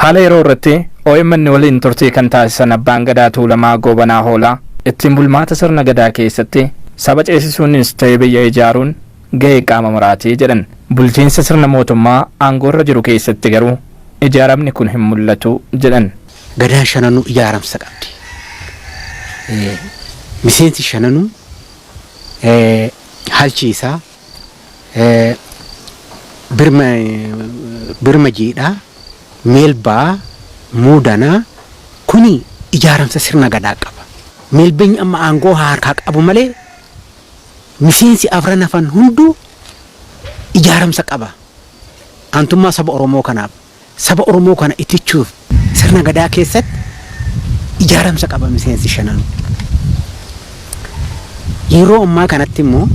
Haala yeroo irratti OMN waliin turtii kan taasisan Abbaan Gadaa Tuulamaa Goobanaa Hoolaa, ittiin bulmaata sirna Gadaa keessatti saba ceesisuunis ta'ee biyya ijaaruun gahee qaama maraatii jedhan. Bulchiinsa sirna mootummaa aangoorra jiru keessatti garuu ijaaramni kun hin mul'atu jedhan. Gadaan shananuu ijaaramsa qabdi. Miseensi shananuu halchiisaa, birma jiidhaa, meelbaa, muudanaa kuni ijaaramsa sirna Gadaa qaba. Meelbeenyi amma aangoo harkaa qabu malee miseensi afran hafan hunduu ijaaramsa qaba. Aantummaa saba Oromoo kanaaf, saba Oromoo kana itichuuf sirna Gadaa keessatti ijaaramsa qaba miseensi shananuu. Yeroo ammaa kanatti immoo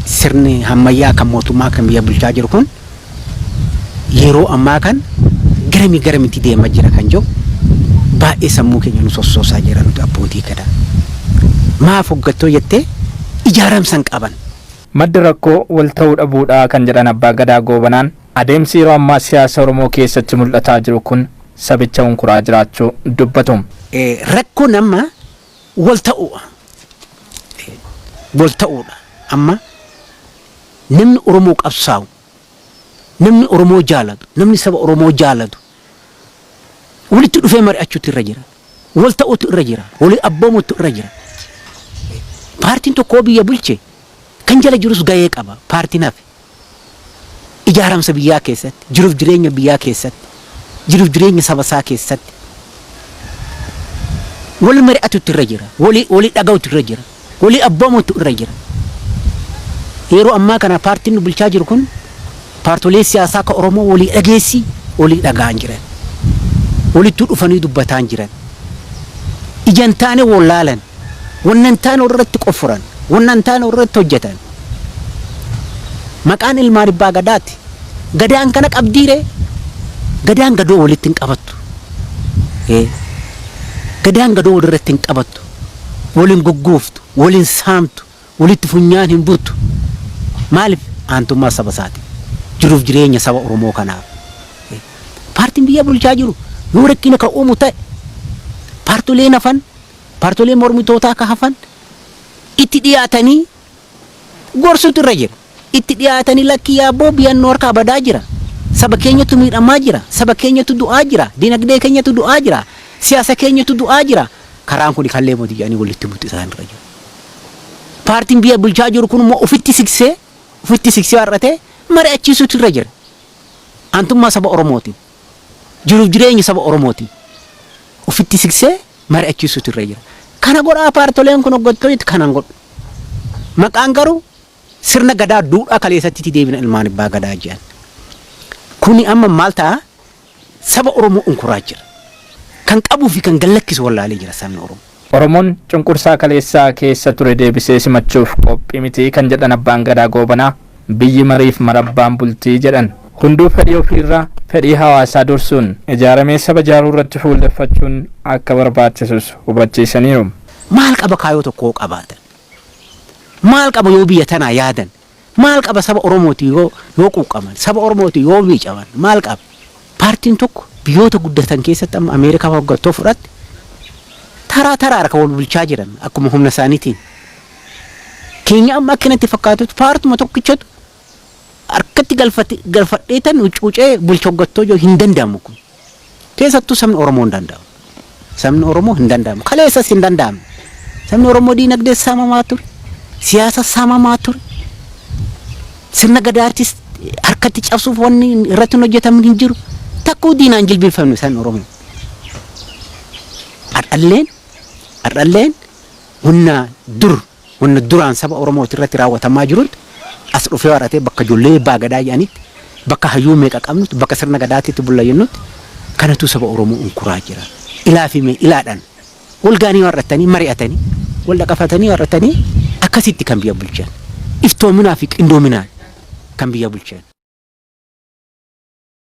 sirni ammayyaa kan mootummaa kan biyya bulchaa jiru kun yeroo ammaa kan garamii garamitti deemaa jira kan jiru baay'ee sammuu keenya nu sossoosaa jira nuti abbootii Gadaa. Maaf hoggattoo jettee ijaaramsa hin qaban. Maddi rakkoo wal ta'uu dhabuudhaa kan jedhan Abbaa Gadaa Goobanaan, adeemsi yeroo ammaa siyaasa Oromoo keessatti mul'ataa jiru kun sabicha hunkuraa jiraachuu dubbatu. Rakkoon amma wal ta'uudha. Wal ta'uudha. Amma namni Oromoo qabsaa'u, namni Oromoo jaalatu, namni saba Oromoo jaalatu walitti dhufee mari'achuutu irra jira. Wal ta'uutu irra jira. Walii abboomuutu irra jira. Paartiin tokko biyya bulche kan jala jirus gahee qaba. Paartiin hafe. Ijaaramsa biyyaa keessatti, jiruuf jireenya biyyaa keessatti, jiruuf jireenya saba isaa keessatti wal mari'atutu irra jira. Walii dhaga'utu irra jira. Walii abboomutu irra jira. Yeroo ammaa kana paartiin nu bulchaa jiru kun paartolee siyaasaa akka Oromoo walii dhageessi walii dhaga'an jiran. Walittuu dhufanii dubbataan jiran. Ijaan taane wallaalan. Wannan taane irratti qofuran. Wannan taane irratti hojjetan. Maqaan ilmaan abbaa Gadaati. Gadaan kana qabdiire. Gadaan gadoo walitti hin qabattu. Gadaan gadoo walirratti hin qabattu. Waliin gugguuftu, waliin saamtu, walitti funyaan hin buttu. Maaliif? Aantummaa saba isaati. Jiruuf jireenya saba Oromoo kanaaf. Paartiin biyya bulchaa jiru yoo rakkina kan uumu ta'e, paartoleen hafan, paartoleen mormitootaa akka hafan itti dhiyaatanii gorsutu irra jira. Itti dhiyaatanii lakkii yaabboo biyyaan nu harkaa badaa jira. Saba keenyatu miidhamaa jira. Saba keenyatu du'aa jira. Dinagdee keenyatu du'aa jira. Siyaasa keenyatu du'aa jira. Karaan kun kallee mootii jedhanii walitti butu isaan irra jiru. Paartiin biyya bulchaa jiru kun immoo ofitti siksee har'atee mari'achiisuutu irra jira. Aantummaa saba Oromootiin, jiruuf jireenya saba Oromootiin ofitti siksee mari'achiisuutu irra jira. Kana godhaa paartoleen kun hoggantoonni kanan godhu. Maqaan garuu sirna Gadaa duudhaa kaleessatti deebina ilmaan abbaa Gadaa jedhan. Kuni amma maal ta'a? Saba Oromoo unkuraa jira. Kan qabuu fi kan gallakkisu wallaalee jira sabni Oromoo. Oromoon cunqursaa kaleessaa keessa ture deebisee simachuuf qophii miti kan jedhan Abbaan Gadaa Goobanaa, biyyi mariif marabbaan bultii jedhan. Hunduu fedhii ofiirraa fedhii hawaasaa dursuun ijaaramee saba ijaaruu irratti fuulleffachuun akka barbaachisus hubachiisaniiru. Maal qaba kaayoo tokkoo qabaatan? Maal qaba yoo biyya tanaa yaadan? Maal qaba saba Oromooti yoo quuqqaman? Saba Oromooti yoo miicaman? Maal qaba? Paartiin tokko biyyoota guddatan keessatti, amma Ameerikaa hoggattoo fudhatte, taraa taraa harka wal bulchaa jiran akkuma humna isaaniitiin. Keenya amma akkanatti fakkaatutti paartuma tokkichatu harkatti galfadheetan cuucee bulcha hoggattoo jiru hin danda'amu kun. Keessattuu sabni Oromoo hin danda'amu. Sabni Oromoo hin danda'amu. Kaleessas hin danda'amu. Sabni Oromoo diinagdee saamamaa ture. Siyaasa saamamaa ture. Sirna Gadaatis harkatti cabsuuf wanni irratti hin hojjetamu hin jiru. Takkuu diinaan jilbiinfamne sabni Oromoo. Har'alleen wanna duraan saba Oromooti irratti raawwatamaa jirutti as dhufee warratee bakka ijoollee abbaa Gadaa jedhanitti, bakka hayyuu meeqa qabnutti, bakka sirna Gadaatitti bulla jennutti kanatu saba Oromoo unkuraa jira. Ilaa fi mee ilaadhaan wal gaanii warratanii mari'atanii wal dhaqafatanii warratanii akkasitti kan biyya bulchan. Iftoominaa fi qindoominaan kan biyya bulchan.